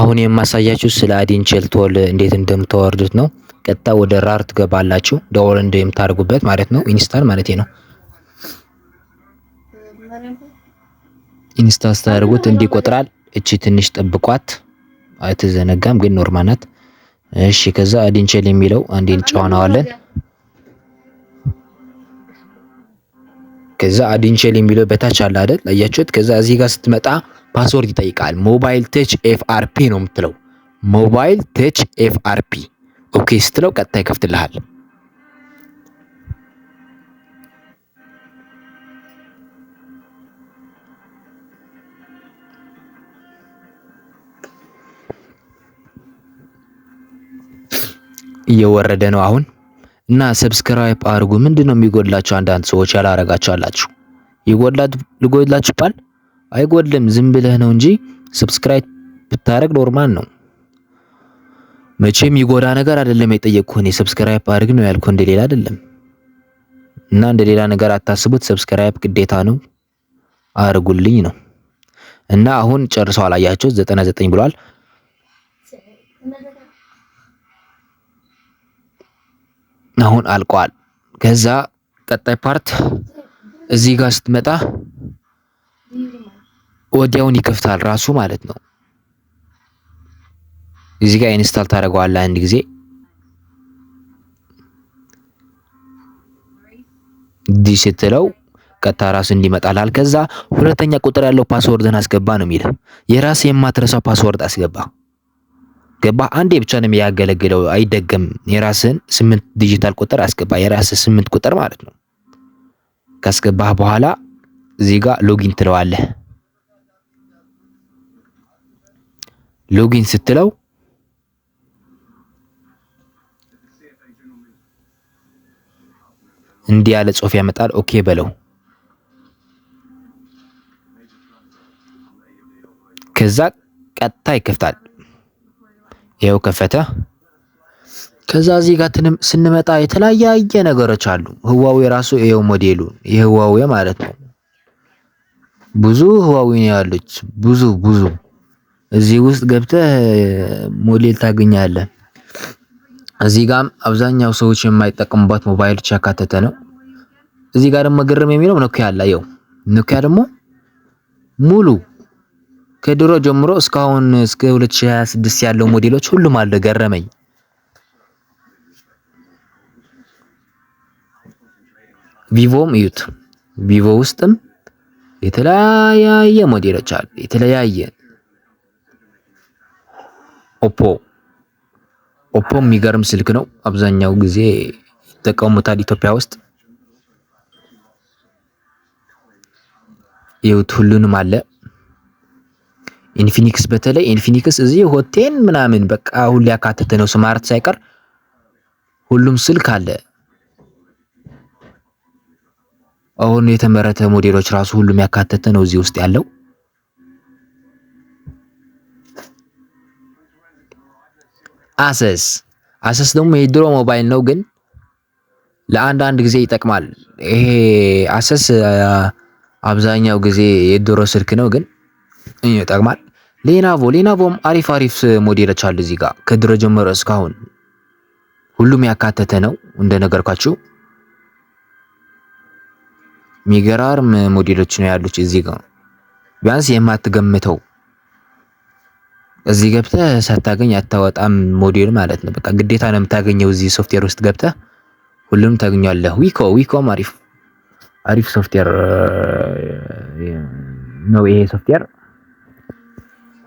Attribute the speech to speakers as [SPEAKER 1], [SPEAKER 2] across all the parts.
[SPEAKER 1] አሁን የማሳያችሁ ስለ Addianchell tool እንዴት እንደምታወርዱት ነው። ቀጥታ ወደ RAR ትገባላችሁ፣ download እንደምታደርጉበት ማለት ነው። Install ማለት ነው። Install ስታደርጉት እንዲህ ይቆጥራል። እቺ ትንሽ ጠብቋት፣ አይተዘነጋም ግን normal ናት። እሺ ከዛ Addianchell የሚለው አንዴ እንጫነዋለን። ከዛ Addianchell የሚለው በታች አለ አይደል? አያችሁት? ከዛ እዚህ ጋር ስትመጣ password ይጠይቃል። Mobile Touch FRP ነው የምትለው። Mobile Touch FRP okay ስትለው ቀጥታ ይከፍትልሃል። እየወረደ ነው አሁን። እና subscribe አድርጉ። ምንድን ነው የሚጎድላችሁ? አንዳንድ ሰዎች ያላረጋችሁ አላችሁ። ይጎድላችሁ አይጎድልም። ዝም ብለህ ነው እንጂ subscribe ብታረግ normal ነው። መቼም ይጎዳ ነገር አይደለም። የጠየቅኩህ እኔ subscribe አድርግ ነው ያልኩህ፣ እንደሌላ አይደለም። እና እንደሌላ ነገር አታስቡት። Subscribe ግዴታ ነው፣ አድርጉልኝ ነው። እና አሁን ጨርሰዋል። አያችሁት? 99 ብሏል። አሁን አልቋል። ከዛ ቀጣይ part እዚህ ጋር ስትመጣ ወዲያውን ይከፍታል ራሱ ማለት ነው። እዚህ ጋር install ታደርገዋለህ አንድ ጊዜ። እንዲህ ስትለው ቀጥታ ራሱ እንዲመጣልሃል። ከዛ ሁለተኛ ቁጥር ያለው password ን አስገባ ነው የሚልህ። የራስህ የማትረሳው password አስገባ። ገባ? አንዴ ብቻ ነው የሚያገለግለው፣ አይደገም። የራስህን 8 ዲጂታል ቁጥር አስገባ። የራስህ 8 ቁጥር ማለት ነው። ካስገባህ በኋላ እዚህ ጋር login ትለዋለህ። Login ስትለው እንዲህ ያለ ጽሁፍ ያመጣል። Okay በለው። ከዛ ቀጥታ ይከፍታል። ይኸው ከፈተ። ከዛ እዚህ ጋር ስንመጣ የተለያየ ነገሮች አሉ። ህዋዌ ራሱ ይኸው ሞዴሉ የህዋዌ ማለት ነው። ብዙ ህዋዌ ነው ያሉት። ብዙ ብዙ እዚህ ውስጥ ገብተህ ሞዴል ታገኛለህ። እዚህ ጋርም አብዛኛው ሰዎች የማይጠቀሙባት ሞባይሎች ያካተተ ነው። እዚህ ጋር ደግሞ ግርም የሚለው ኖኪያ አለ። ይኸው ኖኪያ ደግሞ ሙሉ ከድሮ ጀምሮ እስካሁን እስከ 2026 ያለው ሞዴሎች ሁሉም አለ። ገረመኝ። ቪቮም እዩት። ቪቮ ውስጥም የተለያየ ሞዴሎች አሉ። የተለያየ ኦፖ ኦፖ የሚገርም ስልክ ነው። አብዛኛው ጊዜ ይጠቀሙታል ኢትዮጵያ ውስጥ። ይኸውት ሁሉንም አለ። ኢንፊኒክስ በተለይ ኢንፊኒክስ እዚህ ሆቴል ምናምን በቃ ሁሉ ያካተተ ነው። Smart ሳይቀር ሁሉም ስልክ አለ። አሁን የተመረተ ሞዴሎች ራሱ ሁሉም ያካተተ ነው እዚህ ውስጥ ያለው። አሰስ አሰስ ደግሞ የድሮ ሞባይል ነው፣ ግን ለአንዳንድ ጊዜ ይጠቅማል። ይሄ አሰስ አብዛኛው ጊዜ የድሮ ስልክ ነው፣ ግን ይጠቅማል። ሌናቮ ሌናቮም አሪፍ አሪፍ ሞዴሎች አሉ እዚህ ጋር ከድሮ ጀምሮ እስካሁን ሁሉም ያካተተ ነው። እንደነገርኳችሁ የሚገራርም ሞዴሎች ነው ያሉት እዚህ ጋር ቢያንስ የማትገምተው እዚህ ገብተህ ሳታገኝ አታወጣም ሞዴል ማለት ነው። በቃ ግዴታ ነው የምታገኘው። እዚህ ሶፍትዌር ውስጥ ገብተህ ሁሉንም ታገኛለህ። ዊኮ ዊኮም አሪፍ አሪፍ ሶፍትዌር ነው ይሄ ሶፍትዌር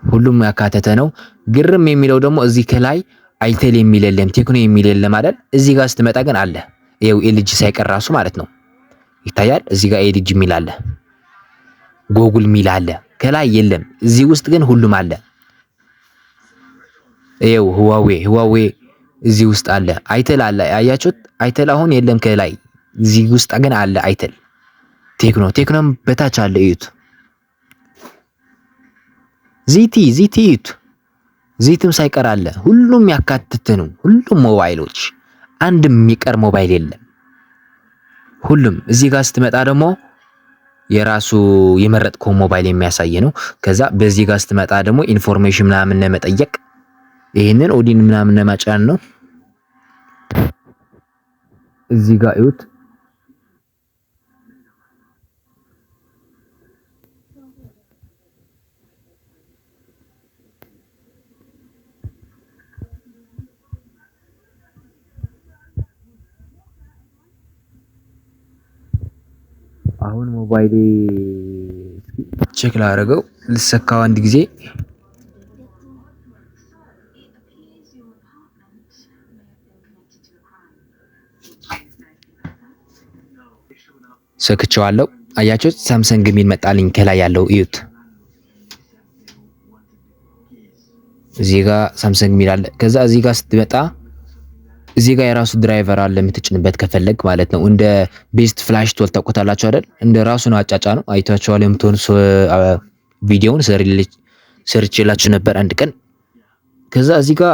[SPEAKER 1] ሁሉም ያካተተ ነው። ግርም የሚለው ደግሞ እዚህ ከላይ አይቴል የሚል የለም፣ ቴክኖ የሚል የለም አይደል? እዚህ ጋር ስትመጣ ግን አለ። ይኸው ኤልጂ ሳይቀር ራሱ ማለት ነው ይታያል። እዚህ ጋር ኤልጂ የሚል አለ፣ ጎጉል የሚል አለ። ከላይ የለም። እዚህ ውስጥ ግን ሁሉም አለ። ይኸው ህዋዌ ህዋዌ እዚህ ውስጥ አለ። አይቴል አለ። አያችሁት? አይቴል አሁን የለም ከላይ፣ እዚህ ውስጥ ግን አለ አይቴል። ቴክኖ ቴክኖም በታች አለ። እዩት። ዚቲ ዚቲ እዩት። ዚቲም ሳይቀር አለ። ሁሉም ያካትት ነው። ሁሉም ሞባይሎች አንድም የሚቀር ሞባይል የለም። ሁሉም እዚህ ጋር ስትመጣ ደግሞ የራሱ የመረጥከው ሞባይል የሚያሳይ ነው። ከዛ በዚህ ጋር ስትመጣ ደግሞ information ምናምን ለመጠየቅ ይህንን ኦዲን ምናምን ለማጫን ነው። እዚህ ጋር እዩት። አሁን ሞባይሌ check ላደርገው ልሰካው አንድ ጊዜ። ሰክቼዋለሁ። አያችሁት? ሳምሰንግ የሚል መጣልኝ ከላይ ያለው እዩት። እዚህ ጋር ሳምሰንግ የሚል አለ። ከዛ እዚህ ጋር ስትመጣ እዚህ ጋር የራሱ driver አለ የምትጭንበት ከፈለግ ማለት ነው። እንደ Best Flash Tool ታውቁታላችሁ አይደል? እንደ ራሱ ነው አጫጫ ነው። አይታችኋል የምትሆን ቪዲዮውን ሰርቼላችሁ ነበር አንድ ቀን። ከዛ እዚህ ጋር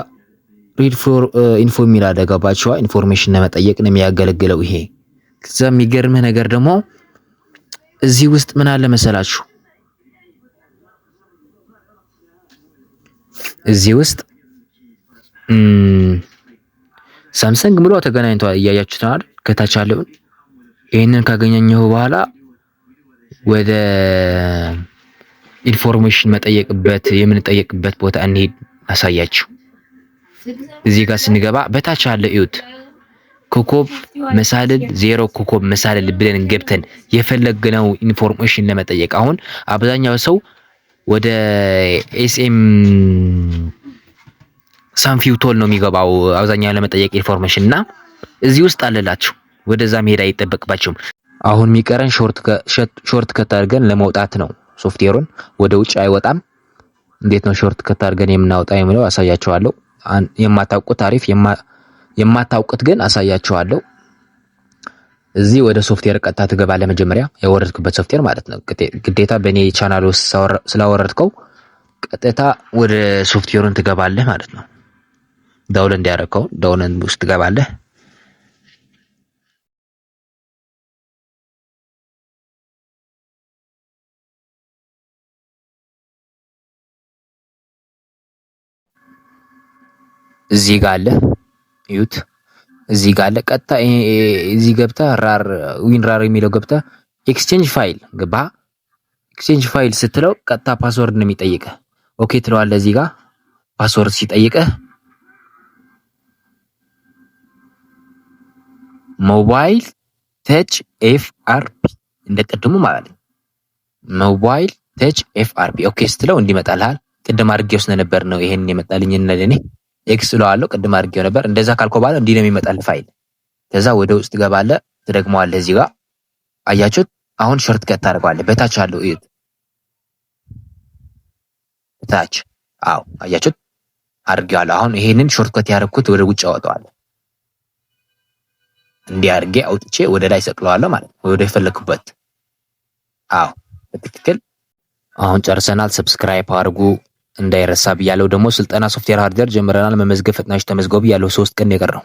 [SPEAKER 1] read for info የሚል አለ። ገባችኋ? Information ለመጠየቅ ነው የሚያገለግለው ይሄ። ከዛ የሚገርምህ ነገር ደግሞ እዚህ ውስጥ ምን አለ መሰላችሁ? እዚህ ውስጥ ሳምሰንግ ብሎ ተገናኝቷል። እያያችሁት ነው አይደል? ከታች ያለውን ይህንን ካገኘሁ በኋላ ወደ information መጠየቅበት የምንጠየቅበት ቦታ እንሄድ፣ አሳያችሁ። እዚህ ጋር ስንገባ በታች ያለ እዩት። ኮከብ መሰላል 0 ኮከብ መሰላል ብለን ገብተን የፈለግነው information ለመጠየቅ አሁን አብዛኛው ሰው ወደ SM ሳንፊው tool ነው የሚገባው አብዛኛው ለመጠየቅ information እና እዚህ ውስጥ አለላችሁ። ወደዛ መሄድ አይጠበቅባችሁም። አሁን የሚቀረን shortcut አድርገን ለመውጣት ነው። ሶፍትዌሩን ወደ ውጭ አይወጣም። እንዴት ነው shortcut አድርገን የምናወጣ የሚለው አሳያችኋለሁ። የማታውቁት አሪፍ፣ የማታውቁት ግን አሳያችኋለሁ። እዚህ ወደ ሶፍትዌር ቀጥታ ትገባለህ። መጀመሪያ ያወረድክበት ሶፍትዌር ማለት ነው። ግዴታ በእኔ ቻናል ውስጥ ስላወረድከው ቀጥታ ወደ ሶፍትዌሩን ትገባለህ ማለት ነው። Download እንዲያደርገው download ውስጥ ትገባለህ። እዚህ ጋር አለ እዩት። እዚህ ጋር አለ። ቀጥታ እዚህ ገብተህ RAR WinRAR የሚለው ገብተህ exchange file ገባ። Exchange file ስትለው ቀጥታ password ነው የሚጠይቅህ። Okay ትለዋለህ። እዚህ ጋር password ሲጠይቅህ Mobile Touch FRP እንደ ቅድሙ ማለት ነው። Mobile Touch FRP okay ስትለው እንዲመጣልሃል። ቅድም አድርጌው ስለነበር ነው ይሄን የመጣልኝ ለኔ X እለዋለሁ። ቅድም አድርጌው ነበር። እንደዛ ካልከው በኋላ እንዲህ ነው የሚመጣልህ ፋይል። ከዛ ወደ ውስጥ ትገባለህ፣ ትደግመዋለህ። እዚህ ጋር አያችሁት? አሁን shortcut ታደርገዋለህ። በታች አለው እዩት፣ በታች አዎ፣ አያችሁት? አድርጌዋለሁ። አሁን ይሄንን shortcut ያደረኩት ወደ ውጭ አወጣዋለሁ። እንዲህ አድርጌ አውጥቼ ወደ ላይ ሰቅለዋለሁ ማለት ነው፣ ወደ የፈለኩበት። አዎ በትክክል አሁን ጨርሰናል። Subscribe አድርጉ እንዳይረሳ ብያለሁ። ደግሞ ስልጠና software hardware ጀምረናል። መመዝገብ ፈጥናችሁ ተመዝገቡ ብያለሁ። 3 ቀን የቀረው።